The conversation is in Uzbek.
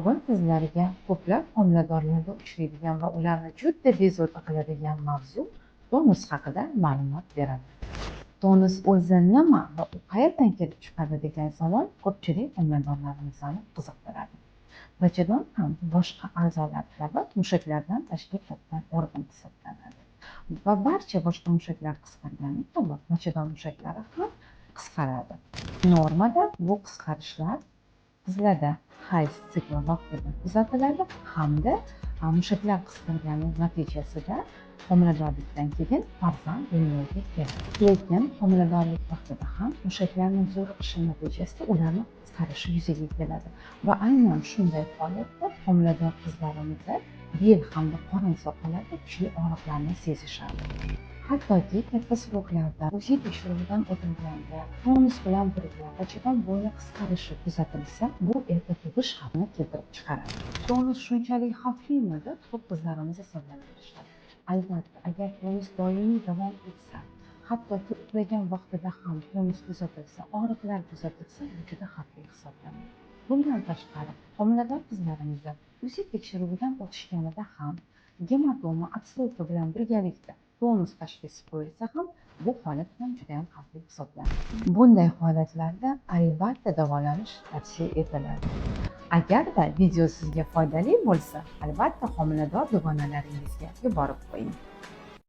Bugun sizlarga ko'plab homiladorlarda uchraydigan va ularni juda bezovta qiladigan mavzu, tonus haqida ma'lumot beraman. Tonus o'zi nima va u qayerdan kelib chiqadi degan savol ko'pchilik homiladorlarimizni qiziqtiradi. Bachadon ham boshqa a'zolar kabi mushaklardan tashkil topgan organ hisoblanadi. Va barcha boshqa mushaklar qisqargani kabi bachadon mushaklari ham qisqaradi. Normada bu qisqarishlar qizlarda hayz sikli vaqtida kuzatiladi hamda mushaklar qisqargani natijasida homiladorlikdan keyin farzand dunyoga keladi. Lekin homiladorlik vaqtida ham mushaklarni zo'riqishi natijasida ularni qisqarishi yuzaga keladi va aynan shunday holatda homilador qizlarimizda bel hamda qorin sohalarida kuchli og'riqlarni sezishadi. Hattoki katta срок larda УЗИ tekshiruvidan o'tilganda tonus bilan birga bachadon bo'yni qisqarishi kuzatilsa, bu erta tug'ish xavfini keltirib chiqaradi. Tonus shunchalik xavflimi, deb ko'p qizlarimiz hisoblanishadi. Albatta, agar tonus doimiy davom etsa, hattoki uxlagan vaqtida ham tonus kuzatilsa, og'riqlar kuzatilsa, bu juda xavfli hisoblanadi. Bundan tashqari, homilador qizlarimizda УЗИ tekshiruvidan o'tishganida ham gematoma, отслойка bilan birgalikda tonus tashxisi qo'yilsa ham, bu holat ham juda ham xavfli hisoblanadi. Bunday holatlarda albatta davolanish tavsiya etiladi. Agarda video sizga foydali bo'lsa, albatta homilador dugonalaringizga yuborib qo'ying.